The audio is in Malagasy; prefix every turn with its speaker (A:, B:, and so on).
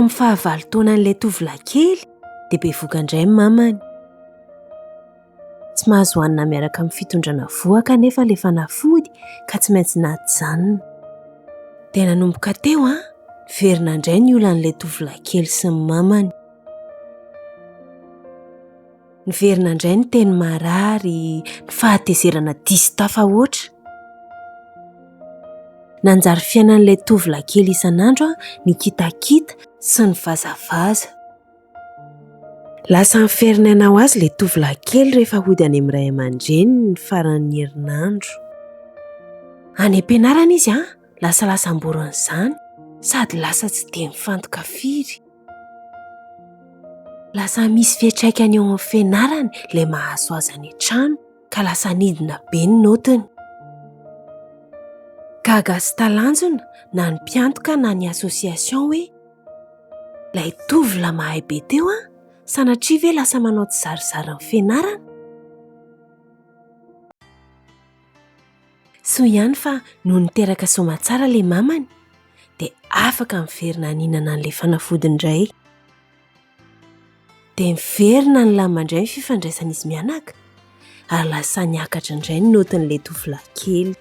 A: Tamin'ny fahavalo taonan'ilay tovolahy kely dia bevohoka indray ny mamany. Tsy mahazo hanina miaraka amin'ny fitondrana vohoka anefa ilay fanafody ka tsy maintsy najanona. Dia nanomboka teo an, niverina indray ny olan'ilay tovolahy kely sy ny mamany. Niverina indray ny teny marary, ny fahatezerana diso tafahoatra. Nanjary fiainan'ilay tovolahy kely isan'andro ny kitakita sy ny vazavaza. Lasa niferinaina ho azy ilay tovolahy kely rehefa hody any amin'ny ray aman-dreniny ny faran'ny herinandro. Any am-pianarana izy an, lasalasa amboron'izany sady lasa tsy dia mifantoka firy. Lasa misy fiantraikany eo amin'ny fianarany ilay mahazo azy any an-trano ka lasa nidina be ny naotiny. Gaga sy talanjona na ny mpiantoka na ny association hoe ilay tovolahy mahay be teo an, sanatria ve lasa manao tsizarizary ny fianarana? Soa ihany fa nony niteraka soamatsara ilay mamany dia afaka niverina nihinana an'ilay fanafody indray. Dia niverina nilamina indray ny fifandraisan'izy mianaka ary lasa niakatra indray ny naotin'ilay tovolahy kely.